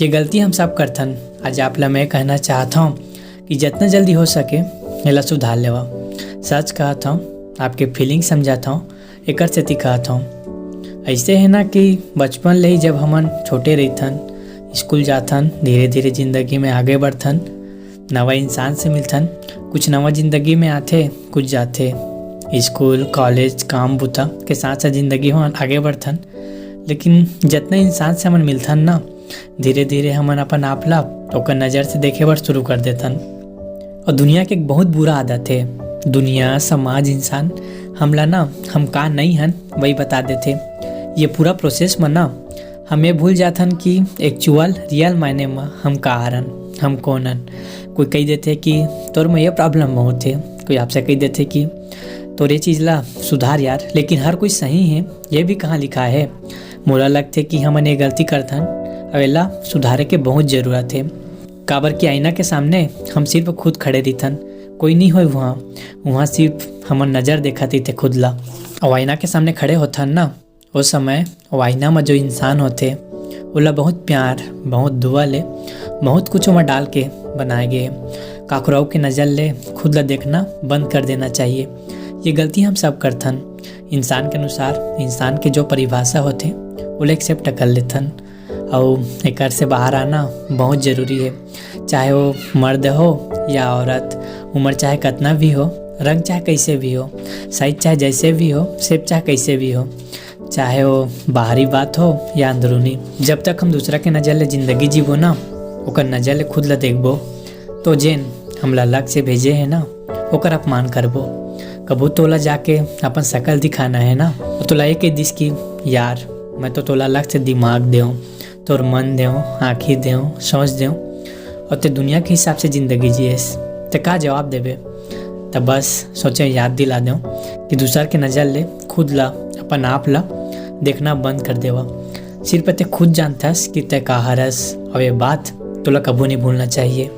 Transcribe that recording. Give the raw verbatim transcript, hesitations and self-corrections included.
ये गलती हम सब करथन। आज आप ला मैं कहना चाहत हौं कि जतना जल्दी हो सके, एला सुधार लेवा। सच कहत हौं, आपके फीलिंग समझत हौं, एकर सेती कहत हौं। अइसे हे ना कि बचपन ले ही जब हमन छोटे रहिथन, स्कूल जाथन, धीरे-धीरे जिंदगी में आगे बढ़थन, नवा इंसान से मिलथन, कुछ नवा जिंदगी में आथे, कुछ जाथे। स्कूल, कॉलेज, काम बुता के साथ-साथ जिंदगी में आगे बढ़थन। लेकिन जतना इंसान से हमन मिलथन ना, धीरे-धीरे हमन अपन आप ला ओकर नजर से देखे बर शुरू कर देथन। और दुनिया के एक बहुत बुरा आदत हे, दुनिया, समाज, इंसान हमला ना, हम का नहीं हन, वही बता देथे। ये पूरा प्रोसेस में ना, हम ये भूल जाथन कि एक्चुअल, रियल मायने में हम का हरन, हम कौन हन। कोई कह देथे कि तोर में ये प्रॉब्लम बहुत हे, कोई आपसे कह देथे कि तोर ये चीज़ ला सुधार यार, लेकिन हर कोई सही हे, ये भी कहाँ लिखा हे? मोला लगथे कि हमन ये गलती करथन, अब एला सुधारे के बहुत जरूरत हे। काबर कि आईना के सामने हम सिर्फ खुद खड़े रहिथन, कोई नहीं होय वहाँ। वहाँ सिर्फ हमन नजर देखत रहिथे खुद ला। अउ आईना के सामने खड़े होथन ना, ओ समय ओ आईना म जो इंसान होथे, ओला बहुत प्यार, बहुत दुआ ले, बहुत कुछ ओमा डाल के बनाए गे हे। काकरो अउ के नजर ले खुद ला देखना बंद कर देना चाहिए। ये गलती हम सब करथन। इंसान के अनुसार, इंसान के जो परिभाषा होथे, ओला एक्सेप्ट कर लेथन। अउ एकर से बाहर आना बहुत जरूरी हे। चाहे वो मर्द हो या औरत, उम्र चाहे कितना भी हो, रंग चाहे कैसे भी हो, साइज चाहे जैसे भी हो, शेप चाहे कैसे भी हो, चाहे वो बाहरी बात हो या अंदरूनी, जब तक हम दूसरा के नजर ले जिंदगी जीबो ना, ओकर नजर ले खुद ला देखबो, तो जेन हमला अलग से भेजे हे ना, ओकर अपमान करबो। कभू तोला जाके अपन शकल दिखाना हे ना, तो तोला ये कह दिस कि यार, मैं तो तोला अलग से दिमाग देव, तोर मन देव, आँखी देव, सोच देव, और ते दुनिया के हिसाब से जिंदगी जिएस, ते का जवाब देबे? त बस सोचे, याद दिला देव कि दूसर के नजर ले खुद ला, अपन आप ला देखना बंद कर देवा। सिर्फ ते खुद जानथस कि ते का हरस, और ये बात तोला कभू नहीं भूलना चाहिए।